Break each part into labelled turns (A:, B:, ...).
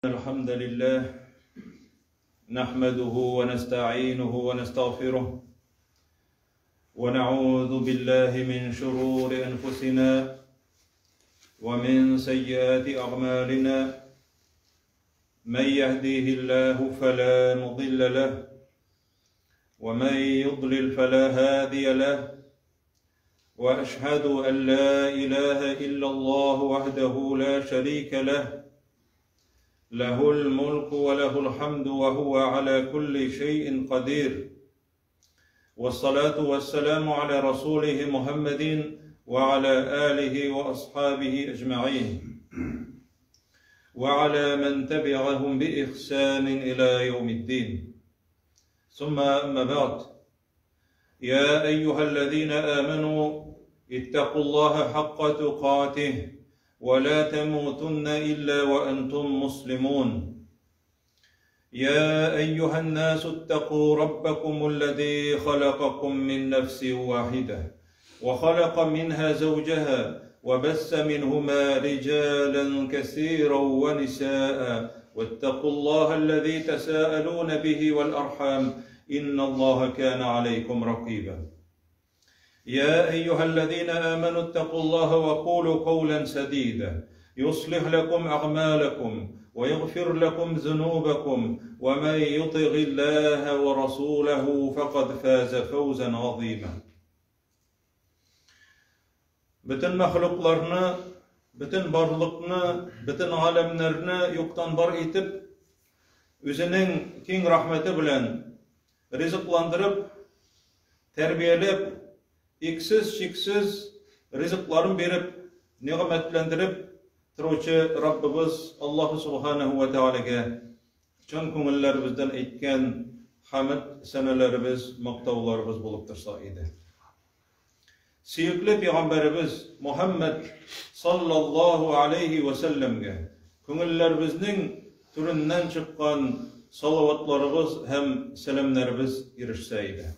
A: الحمد لله نحمده ونستعينه ونستغفره ونعوذ بالله من شرور أنفسنا ومن سيئات أعمالنا من يهديه الله فلا مضل له ومن يضلل فلا هادي له واشهد ان لا اله الا الله وحده لا شريك له له الملك وله الحمد وهو على كل شيء قدير والصلاه والسلام على رسوله محمد وعلى اله واصحابه اجمعين وعلى من تبعهم باحسان الى يوم الدين ثم اما بعد يا ايها الذين امنوا اتقوا الله حق تقاته ولا تموتن الا وانتم مسلمون يا ايها الناس اتقوا ربكم الذي خلقكم من نفس واحده وخلق منها زوجها وبث منهما رجالا كثيرا ونساء واتقوا الله الذي تساءلون به والارحام ان الله كان عليكم رقيبا يا ايها الذين امنوا اتقوا الله وقولوا قولا سديدا يصلح لكم اعمالكم ويغفر لكم ذنوبكم ومن يطع الله ورسوله فقد فاز فوزا عظيما Бөтен мәхлукларны, бөтен барлыкны, бөтен галәмнәрне юктан бар итеп, үзенең киң рәхмәте белән ризыкландырып, тәрбияләп, иксез-чиксез ризыкларын биреп, нигъмәтләндереп торучы Раббыбыз Аллаһу субханаһу ва тәгаләгә чын күңелләребездән әйткән хәмд сәнәләребез, мактауларыбыз булып торса иде. Сөекле пәйгамбәребез Мухәммәд саллаллаһу алейһи вә сәлләмгә күңелләребезнең түреннән чыккан салаватларыбыз һәм сәламнәребез ирешсә иде.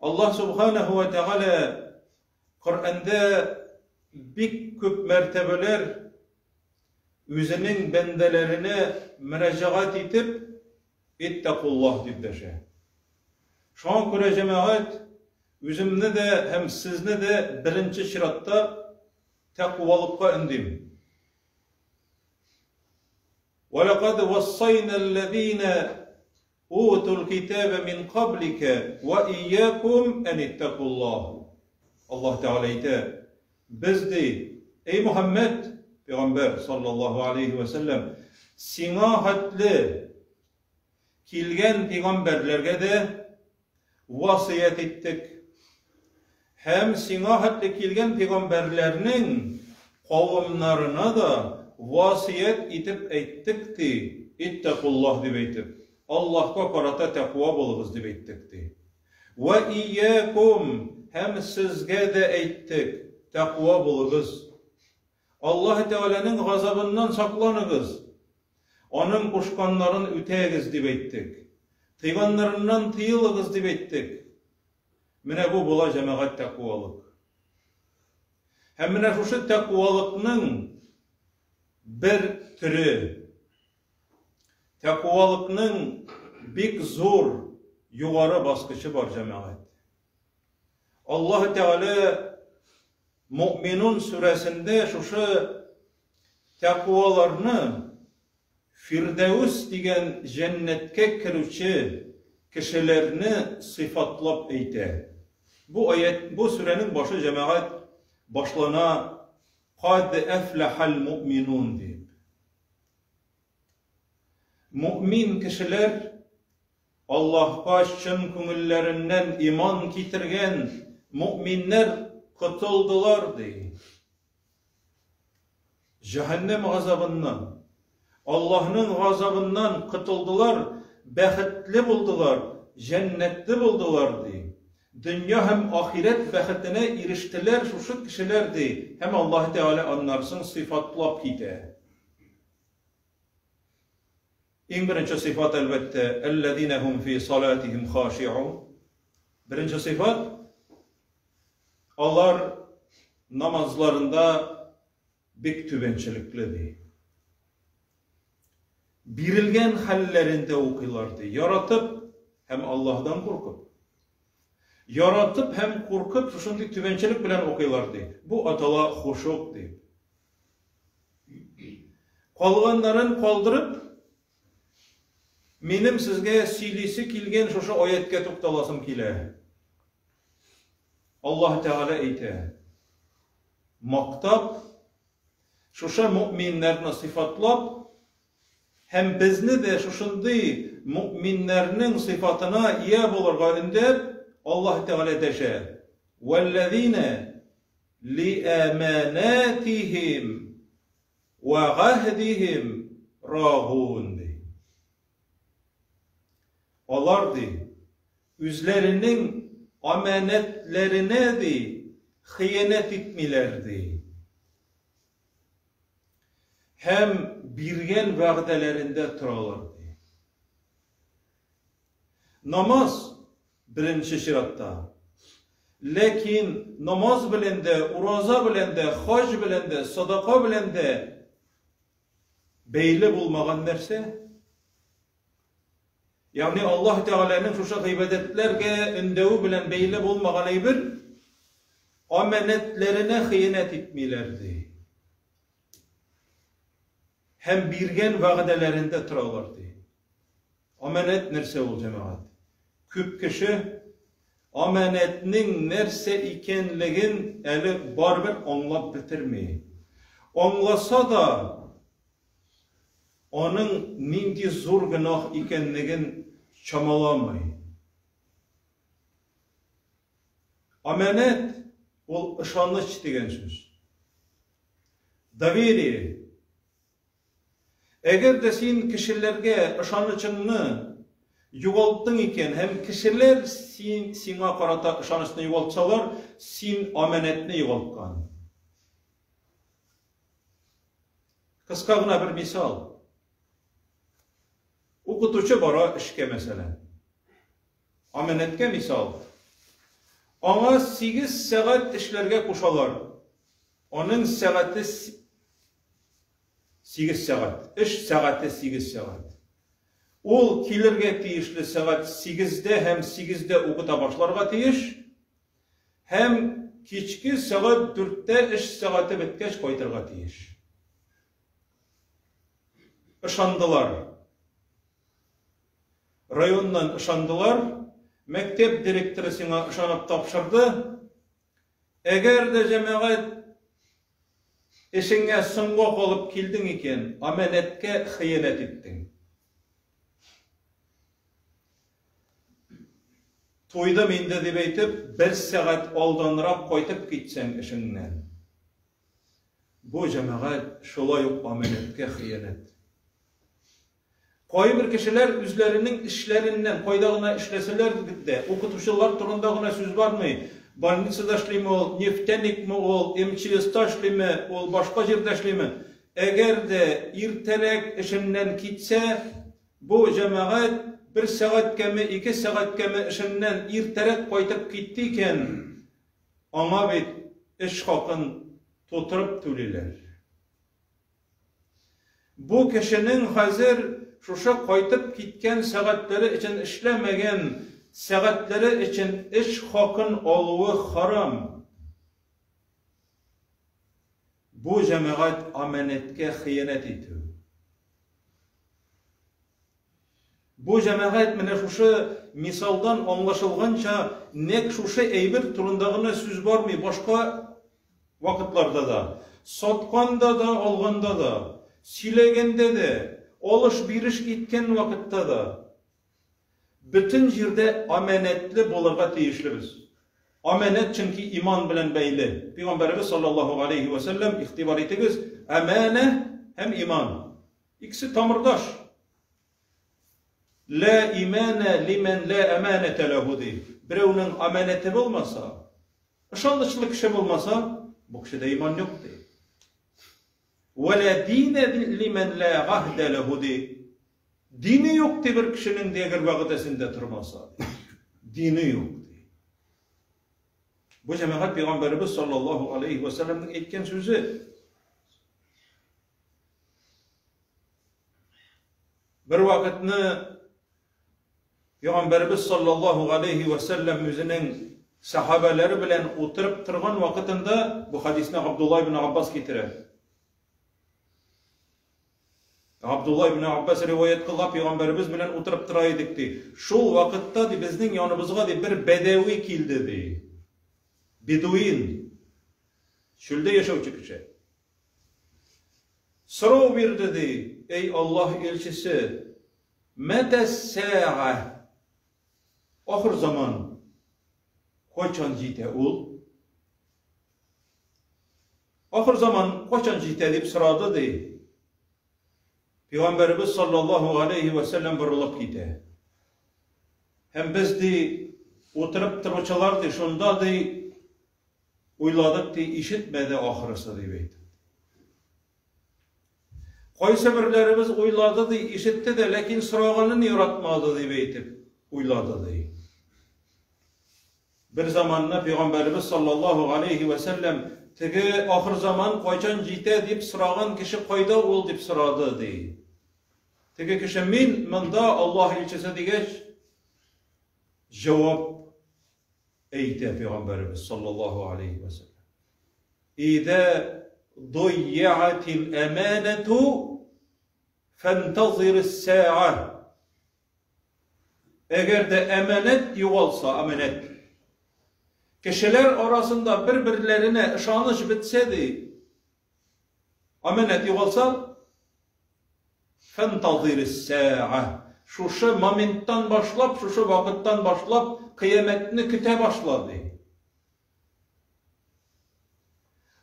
A: Аллаһ субханаһу вә тәгалә Коръәндә бик күп мәртәбәләр үзенең бәндәләренә мөрәҗәгать итеп, Иттакуллаһ дип дәшә. Шуңа күрә, җәмәгать, үземне дә һәм сезне дә беренче чиратта тәкъвалыкка өндим. Вәләкад вассайна аллазина утул китаба мин каблика ва иякум ан иттакуллаһ. Аллаһ Тәгалә әйтә, без ди, эй Мухаммед, пәйгамбәр саллаллаһу алейхи ва сәлләм, сиңа хәтле килгән пәйгамбәрләргә дә васыять иттек. Һәм сиңа хәтле килгән пәйгамбәрләрнең кавымнарына да васыять итеп әйттек ди, иттакуллаһ дип әйтеп, Аллаһка карата тәкъва булыгыз дип әйттек ди. Вә иякум, һәм сезгә дә әйттек, тәкъва булыгыз. Аллаһ Тәгаләнең газабыннан сакланыгыз, Аның кушканнарын үтәгез, дип әйттек. Тыйганнарыннан тыелыгыз, дип әйттек. Менә бу була җәмәгать тәкъвалык. Һәм менә шушы тәкъвалыкның бер төре, тәкъвалыкның бик зур югары баскычы бар, җәмәгать. Аллаһ Тәгалә Муъминун сүрәсендә шушы тәкъваларны Фирдәүс дигән җәннәткә керүче кешеләрне сыйфатлап әйтә. Бу аять, бу сүрәнең башы җәмәгать башлана Кад әфләхәл муъминун дип. Муъмин кешеләр Аллаһка чын күңелләреннән иман китергән муъминнәр котылдылар, ди. Җәһәннәм газабыннан, Аллаһның газабыннан котылдылар, бәхетле булдылар, җәннәтле булдылар, ди. Дөнья һәм ахирәт бәхетенә ирештеләр шушы кешеләр, ди, һәм Аллаһы Тәгалә аннары соң сыйфатлап китә. Иң беренче сыйфат, әлбәттә, әлләзинә һум фи салатихим хашиун. Беренче сыйфат, алар намазларында бик түбәнчелекле, ди. Бирелгән хәлләрендә укыйлар, ди. Яратып һәм Аллаһдан куркып. Яратып һәм куркып шушындый түбәнчелек белән укыйлар, ди. Бу атала хушук дип. Калганнарын калдырып, минем сезгә сөйлисе килгән шушы аятькә тукталасым килә. Аллаһ Тәгалә әйтә, мактап, шушы мөэминнәрне сыйфатлап һәм безне дә шушындый мөэминнәрнең сыйфатына ия булырга өндәп, Аллаһ Тәгалә дәшә, Вәлләзинә лиәманәтиһим вә гаһдиһим рагун, ди. Алар, ди, үзләренең амәнәтләренә, ди, хыянәт итмиләр, ди. Һәм биргән вәгъдәләрендә торалар, ди. Намаз, беренче чиратта. Ләкин намаз белән дә, ураза белән дә, хаҗ белән дә, садака белән дә бәйле булмаган нәрсә. Ягъни Аллаһ Тәгаләнең шушы гыйбадәтләргә өндәве белән бәйле булмаган әйбер амәнәтләренә хыянәт итмиләр ди. Һәм биргән вәгъдәләрендә торалар ди. Амәнәт нәрсә ул, җәмәгать? Күп кеше амәнәтнең нәрсә икәнлеген әле барыбер аңлап бетерми. Аңласа да, аның нинди зур гөнаһ икәнлеген чамаламый. Амәнәт ул ышаныч дигән сүз. Доверие. Әгәр дә син кешеләргә ышанычыңны югалттың икән һәм кешеләр син сиңа карата ышанычны югалтсалар, син амәнәтне югалткан. Кыска гына бер мисал. Укытучы бара эшкә, мәсәлән. Амәнәткә мисал. Аңа 8 сәгать эшләргә кушалар. Аның сәгате 8 сәгать. Эш сәгате 8 сәгать. Ул килергә тиешле сәгать 8-дә һәм 8-дә укыта башларга тиеш. Һәм кичке сәгать 4-тә эш сәгате беткәч кайтырга тиеш. Ышандылар. Районнан ышандылар. Мәктәп директоры сиңа ышанып тапшырды. Әгәр дә җәмәгать эшеңә соңга калып килдең икән, амәнәткә хыянәт иттең. Туйдым инде дип әйтеп, бер сәгать алданрак кайтып китсәң эшеңнән. Бу җәмәгать шулай ук амәнәткә хыянәт. Кайбер кешеләр үзләренең эшләреннән, кайда гына эшләсәләр дә, укытучылар турында гына сүз бармый, больницада эшлиме ул, нефтяникмы ул, МЧСта эшлиме, ул башка җирдә эшлиме, әгәр дә иртәрәк эшеннән китсә, бу җәмәгать бер сәгатькәме, ике сәгатькәме эшеннән иртәрәк кайтып китте икән, аңа бит эш хакын тутырып түлиләр. Бу кешенең хәзер шушы кайтып киткән сәгатьләре өчен эшләмәгән сәгатьләре өчен эш хакын алуы харам. Бу җәмәгать амәнәткә хыянәт итү. Бу җәмәгать менә шушы мисалдан аңлашылганча, нәкъ шушы әйбер турында гына сүз бармый, башка вакытларда да, сатканда да, алганда да, сөйләгәндә дә, алыш-биреш иткән вакытта да, бөтен җирдә амәнәтле булырга тиешлебез. Амәнәт чөнки иман белән бәйле. Пәйгамбәребез саллаллаһу галәйһи вә сәлләм, игътибар итегез, амәнә һәм иман. Икесе тамырдаш. Лә имана лимән лә әманәтә ләһу ди. Берәүнең амәнәте булмаса, ышанычлы кеше булмаса, бу кешедә иман юк ди. Вә лә динә лимән лә гаһдә ләһу ди. Дине юк ди бер кешенең ди, әгәр вәгъдәсендә тормаса. Дине юк ди. Бу җәмәгать пәйгамбәребез саллаллаһу алейхи ва сәлләмнең әйткән сүзе. Бер вакытны Пәйгамбәребез саллаллаһу галәйһи вә сәлләм үзенең сәхабәләре белән утырып торган вакытында бу хадисне Абдулла ибн Аббас китерә. Абдулла ибн Аббас риваять кыла, пәйгамбәребез белән утырып тора идек ди. Шул вакытта ди безнең яныбызга ди бер бәдәви килде ди. Бедуин. Чүлдә яшәүче кеше. Сорау бирде ди, эй Аллаһ илчесе, мәтә сәгә? Ахыр заман кайчан җитә ул? Ахыр заман кайчан җитә дип сорады ди. Пәйгамбәребез саллаллаһу алейхи ва сәлләм борылып китә. Һәм без ди утырып торучылар ди шунда ди Уйладык ди, ишетмәде ахрысы, дип әйтте. Кайсы берләребез уйлады ди, ишетте дә, ләкин сораганын яратмады дип әйтеп уйлады ди. Бер заманны пәйгамбәребез саллаллаһу алейхи ва сәлләм теге ахыр заман кайчан җитә дип сораган кеше кайда ул дип сорады ди. Теге кеше мин монда Аллаһ илчесе дигәч, җавап әйтә пәйгамбәребез саллаллаһу алейхи ва сәлләм. Идә дойяатил әманату фантазир сәа. Әгәр дә әманәт югалса, әманәт. Кешеләр арасында бер-берләренә ышаныч бетсә ди, Амәнәт югалса, фәнтазирис-сәгә. Шушы моменттан башлап, шушы вакыттан башлап, кыямәтне көтә башла, ди.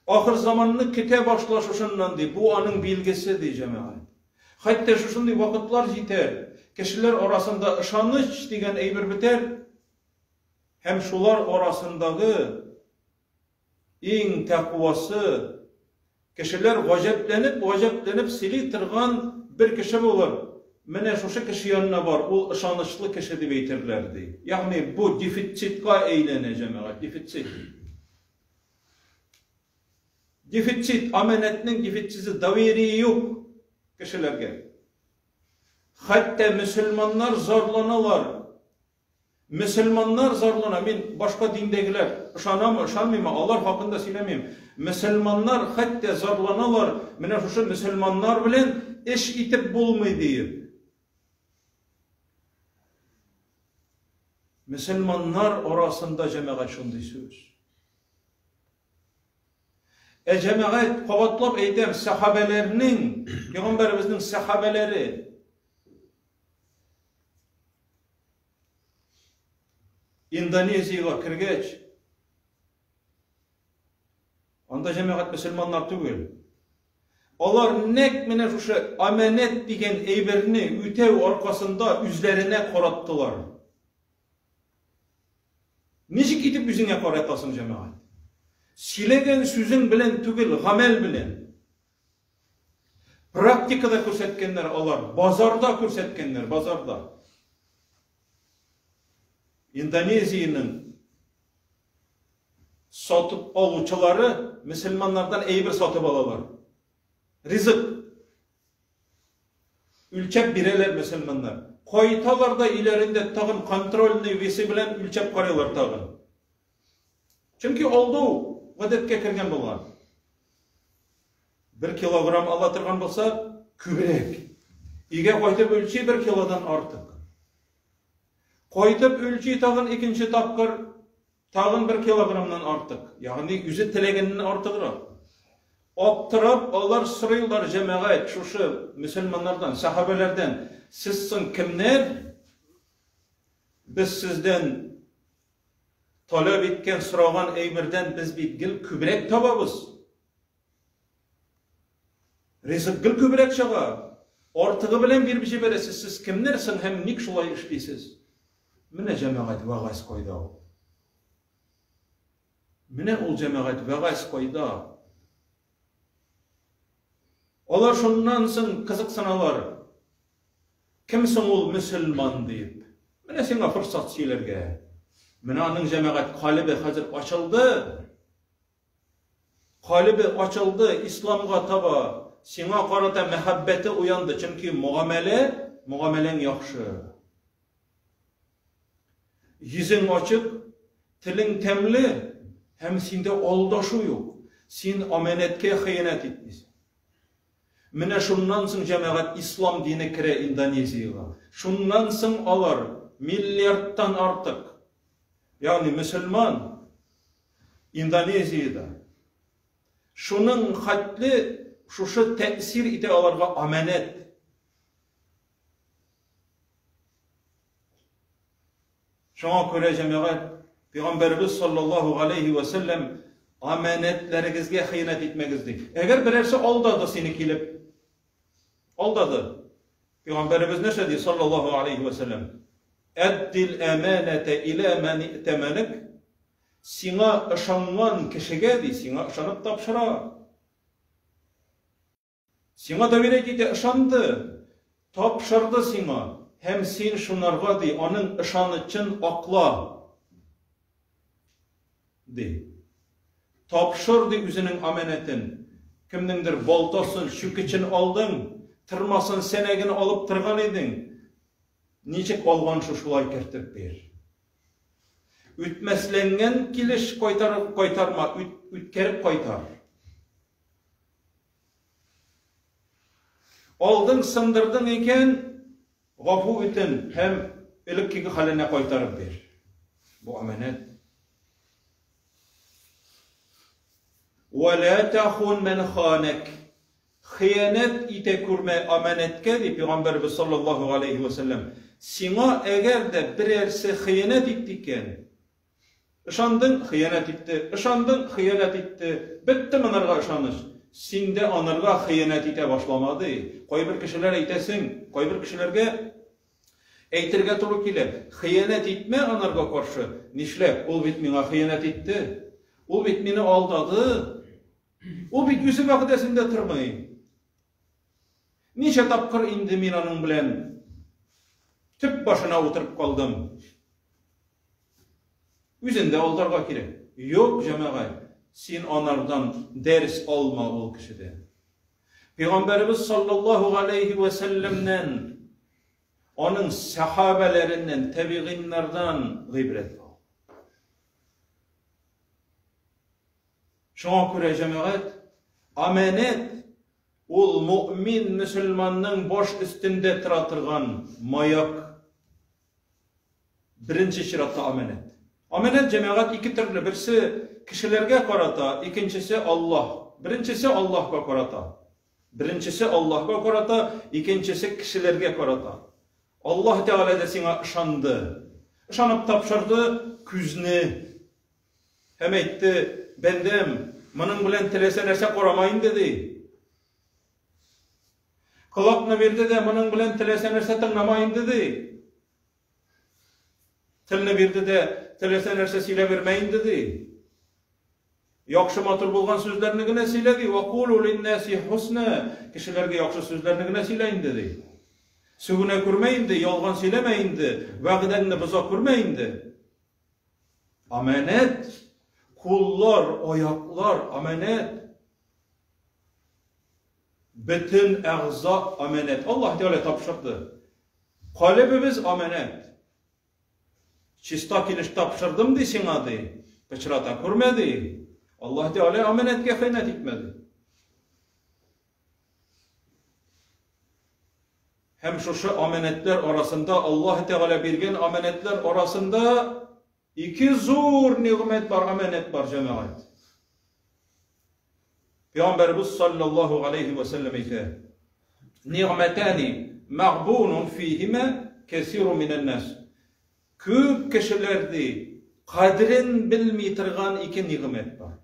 A: Ахыр заманны көтә башла шушыннан, ди. Бу аның билгесе, ди, җәмәгать. Хәтта шушындый вакытлар җитәр, кешеләр арасында ышаныч дигән әйбер бетәр, һәм шулар арасындагы Иң тәкъвасы, кешеләр гаҗәпләнеп-гаҗәпләнеп сөйли торган бер кеше булыр, менә шушы кеше янына бар, ул ышанычлы кеше дип әйтерләр, ди. Ягъни бу дефицитка әйләнә, җәмәгать, дефицит. Дефицит, амәнәтнең дефициты, доверие юк кешеләргә. Хәтта мөселманнар зарланалар, Мөселманнар зарлана, мин башка диндәгеләр ышанамы, ышанмыймы, алар хакында сөйләмим. Мөселманнар хәтта зарланалар, менә шушы мөселманнар белән эш итеп булмый диеп. Мөселманнар арасында җәмәгать шундый сүз. Ә җәмәгать, кабатлап әйтәм, сәхабәләрнең, пәйгамбәребезнең сәхабәләре Индонезиягә кергәч, анда җәмәгать мөселманнар түгел. Алар нәкъ менә шушы амәнәт дигән әйберне үтәү аркасында үзләренә караттылар. Ничек итеп үзеңә каратасың, җәмәгать? Сөйләгән сүзең белән түгел, гамәл белән. Практикада күрсәткәннәр алар, базарда күрсәткәннәр, базарда. Индонезиянең сатып алучылары мөселманнардан әйбер сатып алалар. Ризык. Үлчәп бирәләр мөселманнар. Кайталар да өйләрендә тагын контрольный весы белән үлчәп карыйлар тагын. Чөнки алдау гадәткә кергән булган. Бер килограмм ала торган булса, күбрәк. Өйгә кайтып үлчи бер килодан артык. Кайтып үлчи тагын икенче тапкыр, тагын бер килограммнан артык. Ягъни үзе теләгәннән артыграк. Аптырап алар сорыйлар җәмәгать шушы мөселманнардан, сәхабәләрдән, сез соң кемнәр? Без сездән таләп иткән, сораган әйбердән без бит гел күбрәк табабыз. Ризык гел күбрәк чыга. Артыгы белән биреп җибәрәсез. Сез кемнәр соң һәм ник шулай эшлисез? Менә җәмәгать вәгазь кайда ул? Менә ул җәмәгать вәгазь кайда? Алар шуннан соң кызыксыналар. Кем соң ул мөселман дип. Менә сиңа форсат сөйләргә. Менә аның җәмәгать калебе хәзер ачылды. Калебе ачылды исламга таба, сиңа карата мәхәббәте уянды, чөнки мөгамәлә мөгамәләң яхшы. Йөзең ачык, телең тәмле һәм синдә алдашу юк. Син амәнәткә хыянәт итмисең. Менә шуннан соң, җәмәгать, ислам дине керә Индонезиягә. Шуннан соң алар миллиардтан артык, ягъни мөселман Индонезиядә. Шуның хәтле шушы тәэсир итә аларга амәнәт. Шуңа күрә, җәмәгать, Пәйгамбәребез саллаллаһу галәйһи вә сәлләм амәнәтләрегезгә хыянәт итмәгез ди. Әгәр берәрсе алдады сине килеп, алдады. Пәйгамбәребез нәрсә ди саллаллаһу галәйһи вә сәлләм? Әддил әманәтә илә мән иътәмәнек. Сиңа ышанган кешегә ди, сиңа ышанып тапшыра. Сиңа доверять итә, ышанды, тапшырды сиңа, һәм син шунарга, ди, аның ышанычын акла, ди. Тапшыр, ди, үзенең амәнәтен. Кемнеңдер балтасын, чүкечен алдың, тырмасын, сәнәген алып торган идең. Ничек алган шушылай кертеп бир. Үтмәсләнгән килеш кайтарып кайтарма, үткәреп кайтар. Алдың, сындырдың икән, гафу үтен һәм элеккеге хәленә кайтарып бир. Бу аманәт. Ва ла тахун ман ханак. Хыянәт итә күрмә аманәткә, ди Пәйгамбәрбез саллаллаһу алейхи ва сәлләм. Сиңа әгәр дә берәрсе хыянәт итте икән, Ышандың, хыянәт итте, ышандың, хыянәт итте. Бетте монарга ышаныч. Син дә анарга хыянәт итә башлама, ди. Кайбер кешеләр әйтәсең, кайбер кешеләргә әйтергә туры килә. Хыянәт итмә анарга каршы. Нишләп? Ул бит миңа хыянәт итте. Ул бит мине алдады. Ул бит үзе вәгъдәсендә тормый. Ничә тапкыр инде мин аның белән төп башына утырып калдым. Үзен дә алдарга кирәк. Юк, җәмәгать, син анардан дәрес алма ул кешедән. Пәйгамбәребез саллаллаһу галәйһи вә сәлләмнән, аның сәхабәләреннән, табигыйннардан гыйбрәт ал. Шуңа күрә, җәмәгать, амәнәт ул мөэмин мөселманның баш өстендә тора торган маяк. Беренче чиратта амәнәт. Амәнәт, җәмәгать, ике төрле. Берсе кешеләргә карата, икенчесе Аллаһ. Беренчесе Аллаһка карата. Беренчесе Аллаһка карата, икенчесе кешеләргә карата. Аллаһ Тәгалә дә сиңа ышанды. Ышанып тапшырды күзне. Һәм әйтте, бәндәм, моның белән теләсә нәрсә карама инде, ди. Колакны бирде дә, моның белән теләсә нәрсә тыңлама инде, ди. Телне бирде дә, теләсә нәрсә сөйләп бирмә инде, ди. Яхшы матур булган сүзләрне генә сөйлә, ди. Вакулу линнаси хусна. Кешеләргә яхшы сүзләрне генә сөйлә инде, ди. Сүгенә күрмә инде, ялган сөйләмә инде, вәгъдәңне боза күрмә инде. Амәнәт, куллар, аяклар, амәнәт. Бөтен әгъза амәнәт. Аллаһ Тәгалә тапшырды. Калебебез амәнәт. Чиста килеш тапшырдым ди сиңа ди. Пычрата күрмә ди. Аллаһ Тәгалә амәнәткә хыянәт итмәде. Һәм шушы амәнәтләр арасында Аллаһ Тәгалә биргән амәнәтләр арасында ике зур нигъмәт бар, амәнәт бар, җәмәгать. Пәйгамбәребез саллаллаһу алейхи ва сәлләм әйтә: "Нигъмәтани мәгъбунун фиһима кәсиру минән нас." Күп кешеләр ди, кадерен белми торган ике нигъмәт бар.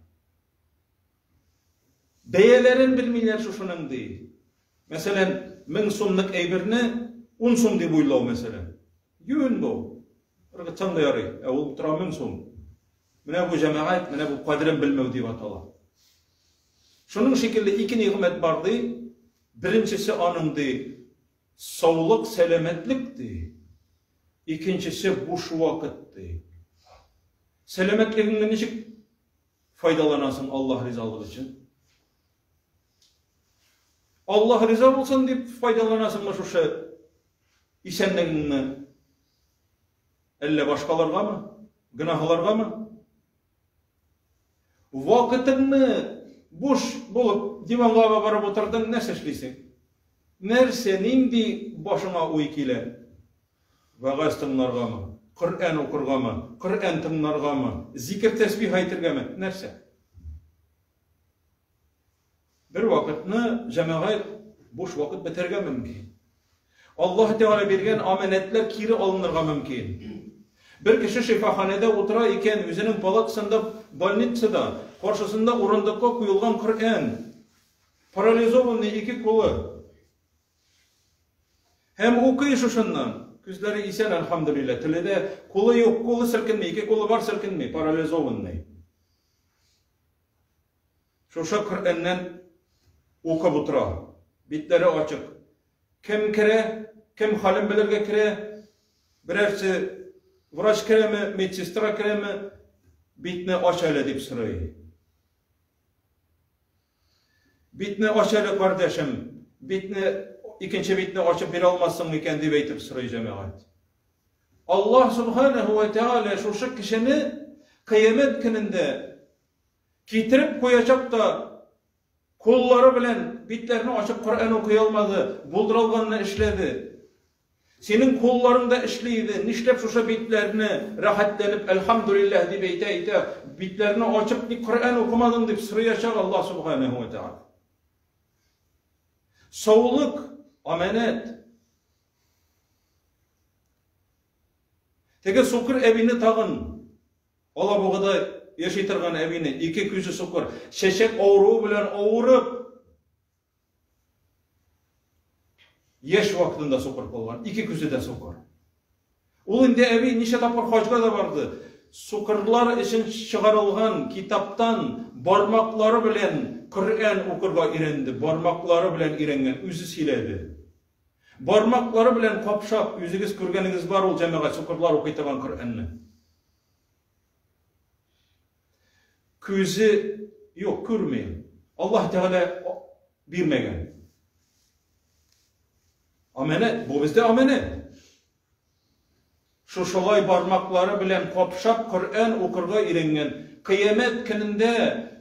A: Бәяләрен белмиләр шушының ди. Мәсәлән, 1000 сумлык әйберне 10 сум дип уйлау, мәсәлән. Юн бу. Ыргытсаң да ярый, ә ул тора 1000 сум. Менә бу җәмәгать, менә бу кадерен белмәү дип атала. Шуның шикелле ике нигъмәт бар ди. Беренчесе аның ди, саулык, сәламәтлек ди. Икенчесе буш вакыт ди. Сәламәтлегеңне ничек файдаланасың Аллаһ ризалыгы өчен? Аллаһ риза булсын дип файдаланасыңмы шушы Исәнлегеңне әллә башкаларгамы, гөнаһларгамы? Вакытыңны буш булып диванга барып утырдың, нәрсә эшлисең? Нәрсә, нинди башыңа уй килә? Вәгазь тыңларгамы? Коръән укыргамы? Коръән тыңларгамы? Зикер тәсбих әйтергәме? Нәрсә? Бер вакытны җәмәгать буш вакыт бетәргә мөмкин. Аллаһ Тәгалә биргән амәнәтләр кире алынырга мөмкин. Бер кеше шифаханәдә утыра икән, үзенең палатасында, больницада, каршысында урындыкка куелган Коръән, парализованный ике кулы. Һәм укый шушыннан. Күзләре исән, әлхәмдүлилләһ, теле дә, кулы юк, кулы селкенми, ике кулы бар селкенми, парализованный. Шушы Коръәннән укып утыра. Битләре ачык. Кем керә, кем хәлен белергә керә, берәрсе врач керәме, медсестра керәме, битне ач әле дип сорый. Битне ач әле, кардәшем, битне, икенче битне ачып бирә алмассың микән дип әйтеп сорый җәмәгать. Аллаһ субханаһу ва тааля шушы кешене кыямәт көнендә Китереп куячак та, куллары белән битләрне ачып Коръән укый алмады, булдыралганны эшләде. Синең кулларың да эшли иде, нишләп шушы битләрне рәхәтләнеп әлхәмдүлилләһ дип әйтә-әйтә, битләрне ачып ник Коръән укымадың дип сорыячак Аллаһ субханәһү вә тәгалә. Саулык, амәнәт. Теге сукыр әбине тагын Алабугада яши торган әбине, ике күзе сукыр, чәчәк авыруы белән авырып, яшь вакытында сукыр калган, ике күзе дә сукыр. Ул инде әби ничә тапкыр хаҗга да барды. Сукырлар өчен чыгарылган китаптан бармаклары белән Коръән укырга өйрәнде, бармаклары белән өйрәнгән, үзе сөйләде. Бармаклары белән капшап, үзегез күргәнегез бар ул җәмәгать сукырлар укый торган Коръәнне. Күзе юк, күрми. Аллаһ Тәгалә бирмәгән. Амәнәт, бу бездә амәнәт. Шушылай бармаклары белән капшап Коръән укырга өйрәнгән. Кыямәт көнендә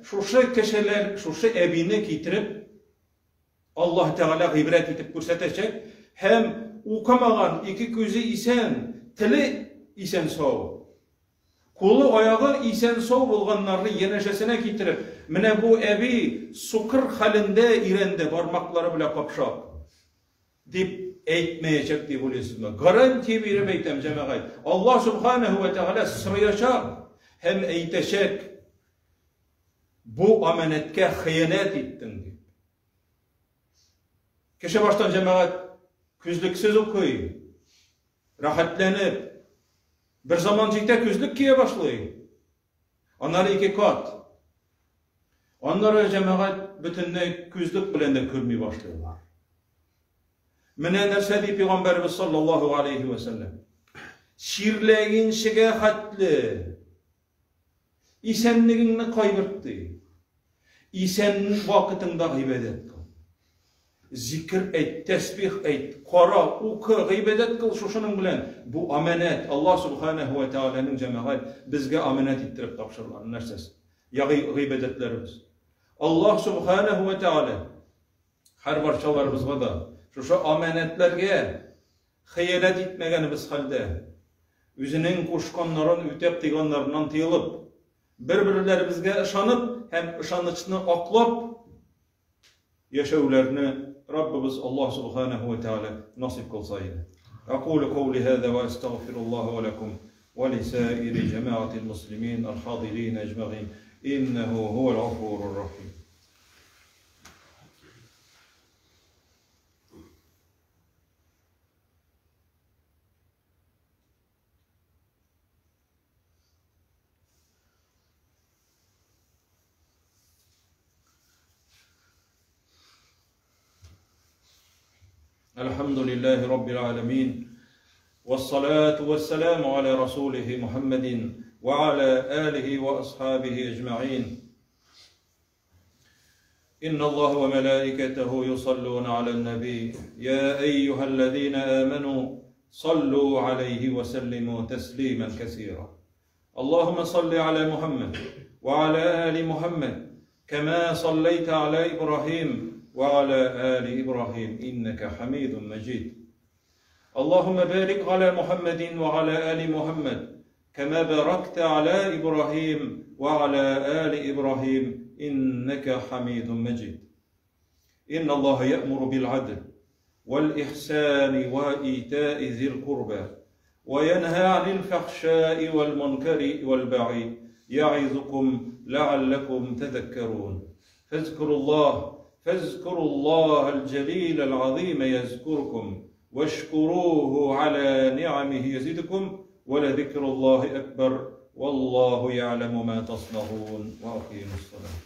A: шушы кешеләр, шушы әбине китереп Аллаһ Тәгалә гыйбрәт итеп күрсәтәчәк һәм укымаган, ике күзе исән, теле исән-сау, кулы-аягы исән-сау булганнарны янәшәсенә китереп, менә бу әби сукыр хәлендә өйрәнде, бармаклары белән капшап, дип әйтмәячәк дип уйлыйсызмы? Гарантия биреп әйтәм, җәмәгать, Аллаһ Субханаһу ва Тәгалә сораячак һәм әйтәчәк, Бу амәнәткә хыянәт иттең, дип. Кеше баштан җәмәгать күзлексез укый, рәхәтләнеп. Бер заман җитә, күзлек кия башлый. Аннары ике кат. Аннары җәмәгать бөтенләй күзлек белән дә күрми башлыйлар. Менә нәрсә ди пәйгамбәребез саллаллаһу алейхи ва сәлләм. Чирләгенчегә хәтле Исәнлегеңне кайгырт, ди. Исән вакытыңда гыйбадәт кыл. Зикер әйт, тәсбих әйт, кара, укы, гыйбадәт кыл шушының белән. Бу амәнәт, Аллаһ субханаһу ва тәгаләнең җәмәгать безгә амәнәт иттереп тапшырган нәрсәсе. Ягъи гыйбадәтләребез. Аллаһ субханаһу ва тәгалә һәр барчаларыбызга да шушы амәнәтләргә Хыянәт итмәгәнебез хәлдә, Үзенең кушканнарын үтәп тыйганнарыннан тыелып, бер-берләребезгә ышанып һәм ышанычны аклап яшәүләрне Раббыбыз Аллаһ Субханаһу ва Тәгалә насыйп кылса иде. Акулу каули һаза ва астагфируллаһа ва лакум ва лисаири җәмәгатил муслимин аль-хадирин әҗмәгыйн иннәһу һуәл гафурур рахим. الحمد لله رب العالمين والصلاة والسلام على رسوله محمد وعلى آله وأصحابه أجمعين إن الله وملائكته يصلون على النبي يا أيها الذين آمنوا صلوا عليه وسلموا تسليما كثيرا. اللهم صل على محمد وعلى آل محمد كما صليت على إبراهيم وعلى آل إبراهيم إنك حميد مجيد. اللهم بارك على محمد وعلى آل محمد كما باركت على إبراهيم وعلى آل إبراهيم إنك حميد مجيد. إن الله يأمر بالعدل والإحسان وإيتاء ذي القربى وينهى عن الفحشاء والمنكر والبغي يعظكم لعلكم تذكرون. فاذكروا الله الجليل العظيم يذكركم، واشكروه على نعمه يزدكم، ولذكر الله أكبر، والله يعلم ما تصنعون. وأقيموا الصلاة.